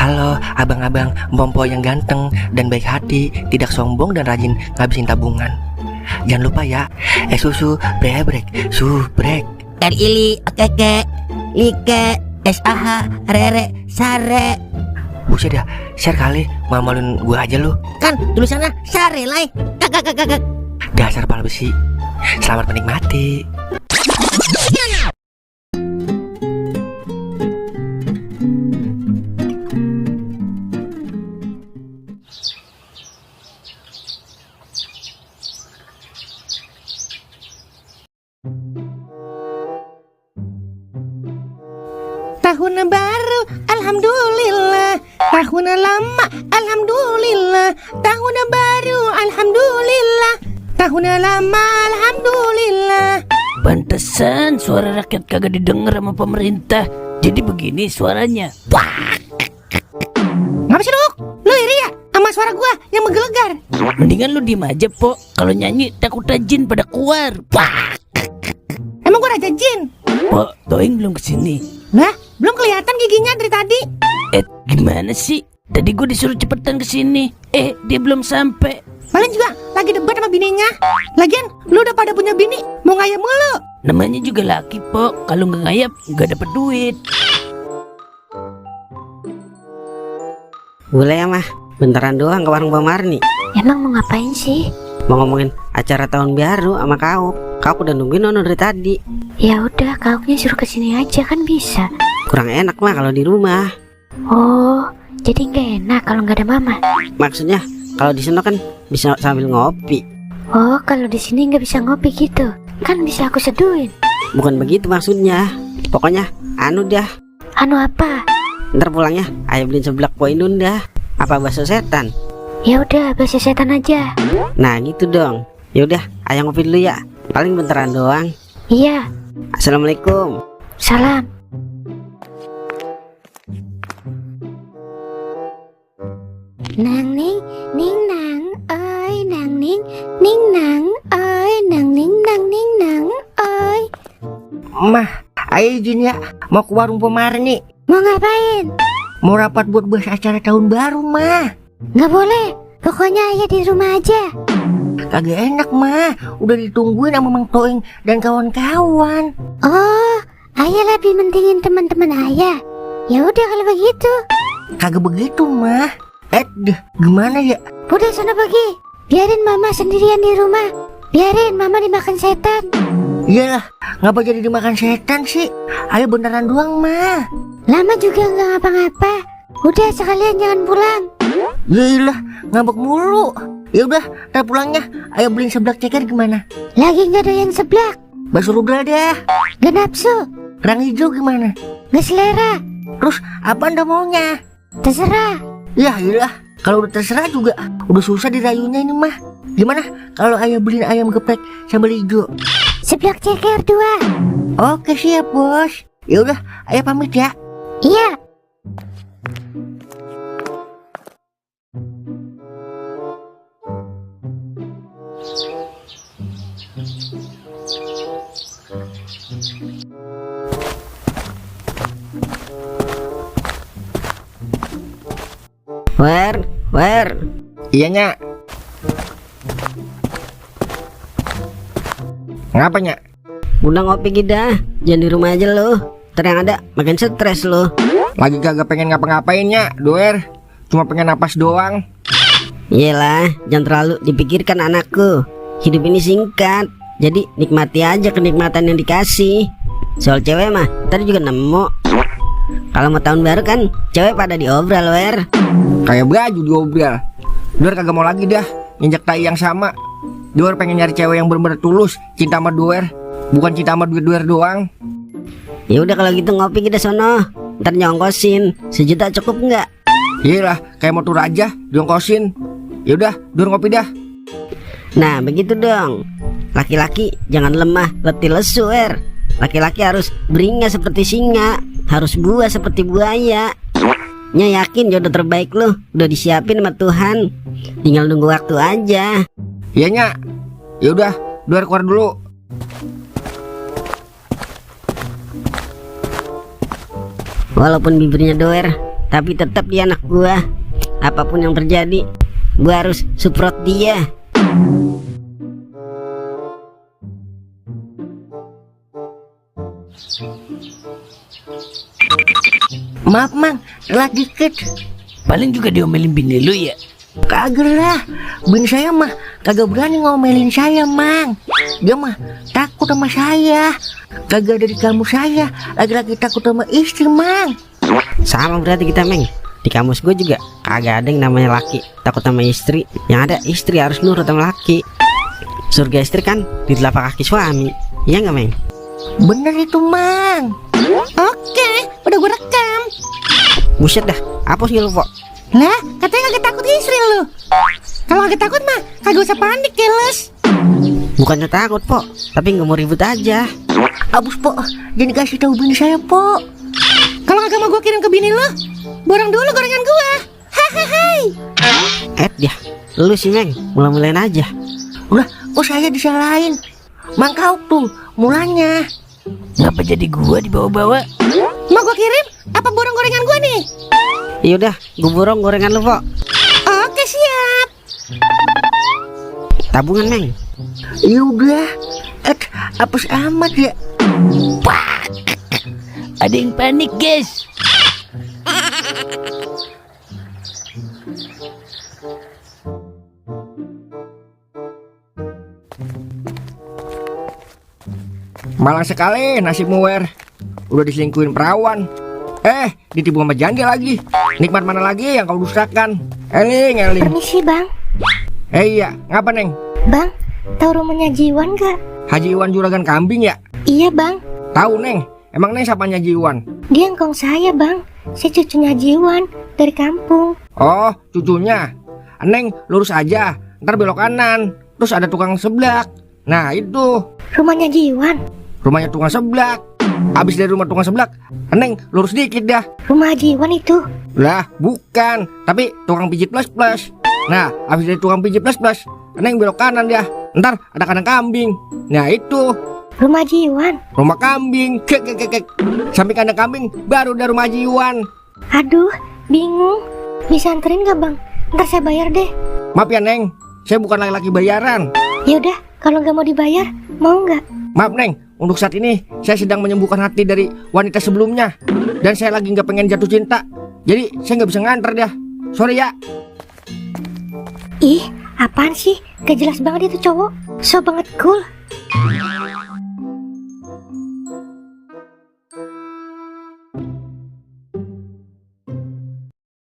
Halo abang-abang Mpompo yang ganteng dan baik hati, tidak sombong dan rajin ngabisin tabungan. Jangan lupa ya, susu brebrek, subrek. Ili, keke, like, SAH, rere, sare. Buset dah, share kali, malu-maluin gua aja lu. Kan tulisannya sare lai. Kakak. Dasar pala besi. Selamat menikmati. Tahun baru, alhamdulillah. Tahun lama, alhamdulillah. Tahun baru, alhamdulillah. Tahun lama, alhamdulillah. Pantesan suara rakyat kagak didengar sama pemerintah. Jadi begini suaranya. Ngapa sih, Dok? Lu iri ya sama suara gua yang menggelegar? Mendingan lu diem aja, Po. Kalau nyanyi takut jin pada keluar. Emang gua raja jin? Po, Toing belum kesini. Lah, belum kelihatan giginya dari tadi. Gimana sih? Tadi gue disuruh cepetan kesini. Dia belum sampai. Paling juga lagi debat sama bininya. Lagian, lu udah pada punya bini, mau ngayap mulu. Namanya juga laki, Po. Kalau nggak ngayap, nggak dapet duit. Boleh ya mah, bentaran doang ke warung Bang Marni. Emang mau ngapain sih? Mau ngomongin acara tahun baru sama kau. Kau udah nungguin Nono dari tadi. Ya udah, kauknya suruh kesini aja kan bisa. Kurang enak mah kalau di rumah. Oh, jadi nggak enak kalau nggak ada mama. Maksudnya kalau di sana kan bisa sambil ngopi. Oh, kalau di sini nggak bisa ngopi gitu. Kan bisa aku seduhin. Bukan begitu maksudnya. Pokoknya anu dah. Anu apa? Ntar pulangnya ayo beliin seblak poindun dah. Apa bakso setan? Ya udah, bakso setan aja. Nah gitu dong. Ya udah, ayo ngopi dulu ya. Paling bentaran doang. Iya. Assalamualaikum. Salam. Nang ning ning nang oi nang ning nang oi nang ning nang oi. Mah, ayo izin ya, mau ke warung Pemarni. Mau ngapain? Mau rapat buat bahas acara tahun baru, Mah. Nggak boleh. Pokoknya ayah di rumah aja. Kagak enak, Mah. Udah ditungguin sama Mang Toing dan kawan-kawan. Oh, ayah lebih mentingin teman-teman ayah. Ya udah kalau begitu. Kagak begitu, Mah. Gimana ya? Udah sana pergi. Biarin mama sendirian di rumah. Biarin mama dimakan setan. Iyalah, ngapa jadi dimakan setan sih? Ayo beneran doang, Mah. Lama juga nggak ngapa-ngapa. Udah sekalian jangan pulang. Iyalah, ngambek mulu. Ya udah, ntar pulangnya ayo beliin seblak ceker gimana? Lagi nggak doyan seblak. Bakso rudal dah. Nggak nafsu. Kerang hijau gimana? Nggak selera. Terus apa anda maunya? Terserah. Ya iyalah, kalau udah terserah juga udah susah dirayunya ini mah. Gimana kalau ayo beliin ayam geprek sambal hijau? Seblak ceker 2. Oke siap bos. Ya udah, ayo pamit ya. Iya. Wer. Iya Nyak. Ngapa Nyak? Udah ngopi kita. Jangan di rumah aja lo. Ntar yang ada makin stres lo. Lagi kagak pengen ngapa-ngapain Nyak, Doer. Cuma pengen napas doang. Iyalah, jangan terlalu dipikirkan anakku. Hidup ini singkat. Jadi nikmati aja kenikmatan yang dikasih. Soal cewek mah tadi juga nemu. Kalau mau tahun baru kan cewek pada diobral wer. Kayak baju diobral. Doer kagak mau lagi dah nginjak tai yang sama. Doer pengen nyari cewek yang bener-bener tulus cinta sama Doer, bukan cinta sama duit Doer doang. Ya udah kalau gitu ngopi kita sono. Ntar nyongkosin 1 juta cukup nggak? Iyalah, kayak motor aja diongkosin. Ya udah, Doer ngopi dah. Nah begitu dong. Laki-laki jangan lemah letih lesu wer. Laki-laki harus beringas seperti singa, harus buah seperti buaya. Nya yakin jodoh terbaik lo udah disiapin sama Tuhan. Tinggal nunggu waktu aja. Iya Nyak. Ya udah, Doer keluar dulu. Walaupun bibirnya doer, tapi tetap dia anak gua. Apapun yang terjadi, gua harus support dia. Maaf mang, telat dikit. Paling juga diomelin bini lu ya. Kagak lah, bini saya mah kagak berani ngomelin saya mang. Dia mah takut sama saya. Kagak ada di kamu saya, lagi-lagi takut sama istri mang. Sama berarti kita, Meng. Di kamus gue juga kagak ada yang namanya laki takut sama istri. Yang ada istri harus nurut sama laki. Surga istri kan di telapak kaki suami. Iya nggak, Meng? Bener itu mang. Oke, udah gue rekam. Buset dah, hapus nih lu, Pok. Lah, katanya kagak takut istri lu. Kalau kagak takut mah kagak usah panik, keles. Bukannya takut, Pok, tapi nggak mau ribut aja. Abus po, jangan kasih tahu bini saya po. Kalau kagak mau gue kirim ke bini lu, borong dulu gorengan gua. Hahaha. Dia, lu sih, Meng, mulai-mulain aja. Udah, kok saya disalahin? Mang kau tuh mulanya. Ngapa jadi gua dibawa-bawa? Mau gua kirim apa borong gorengan gua nih? Yaudah, gue borong gorengan lu, Pok. Oke, siap. Tabungan, Meng. Yaudah, apes amat ya. Ada yang panik, guys. Malang sekali nasibmu, Wer. Udah diselingkuhin perawan, ditipu sama janda lagi. Nikmat mana lagi yang kau dustakan? Eling. Permisi bang. Iya, ngapa Neng? Bang, tahu rumahnya Jiwan gak? Haji Iwan juragan kambing ya? Iya bang, Tahu Neng, emang Neng siapanya Haji Iwan? dia engkong saya bang. Saya cucunya Jiwan dari kampung. Oh, cucunya. Neng lurus aja, ntar belok kanan, terus ada tukang seblak. Nah itu Rumahnya Jiwan. rumahnya tukang seblak. Abis dari rumah tukang seblak, Neng lurus dikit dah. Rumah Jiwan itu. Lah bukan, tapi tukang pijit plus. Nah abis dari tukang pijit plus, Neng belok kanan dah. Ntar ada kandang kambing. Nah itu Rumah Jiwan. rumah kambing. Kek. Sampai kandang kambing baru ada rumah Haji Iwan. Aduh, bingung. Bisa anterin gak bang? Ntar saya bayar deh. Maaf ya Neng, saya bukan laki-laki bayaran. Yaudah, kalau nggak mau dibayar, mau nggak? Maaf Neng, untuk saat ini saya sedang menyembuhkan hati dari wanita sebelumnya. Dan saya lagi nggak pengen jatuh cinta. Jadi saya nggak bisa nganter dah. Sorry ya. Ih, apaan sih? Gak jelas banget itu cowok. So banget cool.